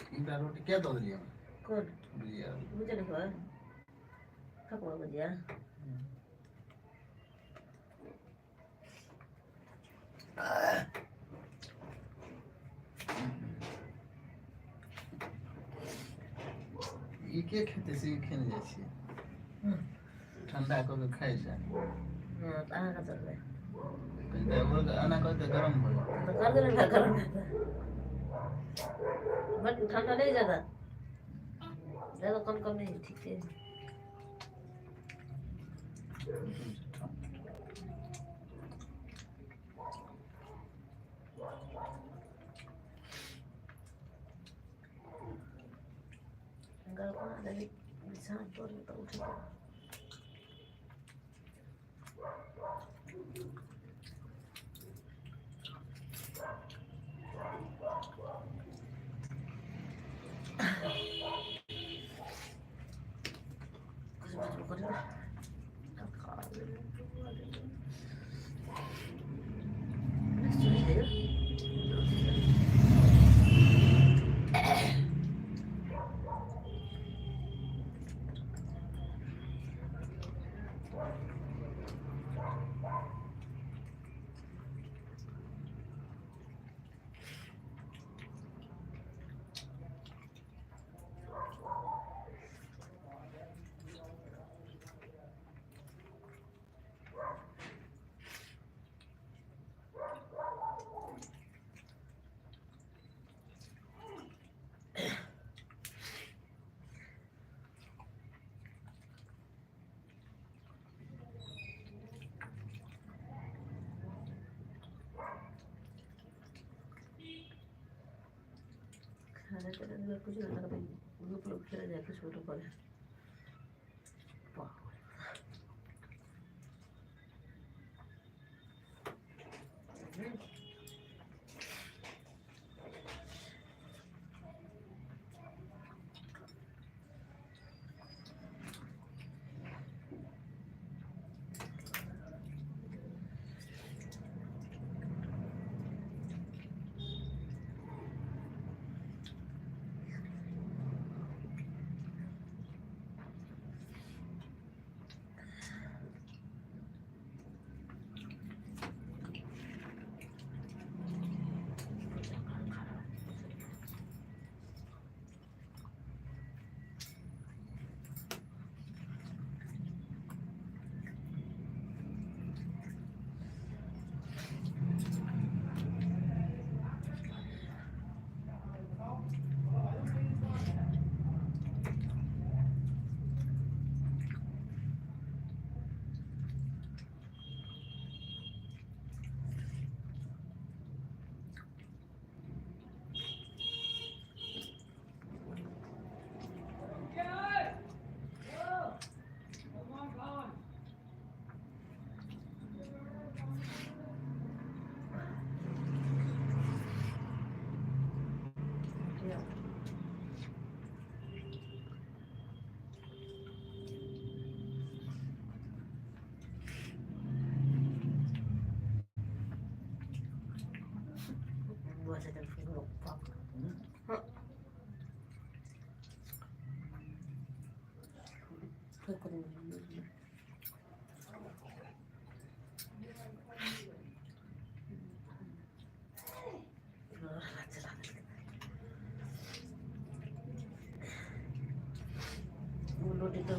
तीनटा रोटी क्या दऽ देलियै? कोन? भुजिया। बुझे नहीं हुआ ठकुआ भुजिया। ई के खेतै से खेने जाइ छियै, ठंडा कऽ के खाइ छै। हाँ, तऽ अहाँ चलबै। एना कहतै गरम भऽ जेतै। तऽ कर देबै ने गरम, बड ठंडा नहीं ज्यादा ज्यादा, कम कम नहीं, ठीक है। गरम बिछाना पर तऽ उठे। खाना पीना कुछ ग्रुप लोग खेला जाए कुछ पर। रोटी तो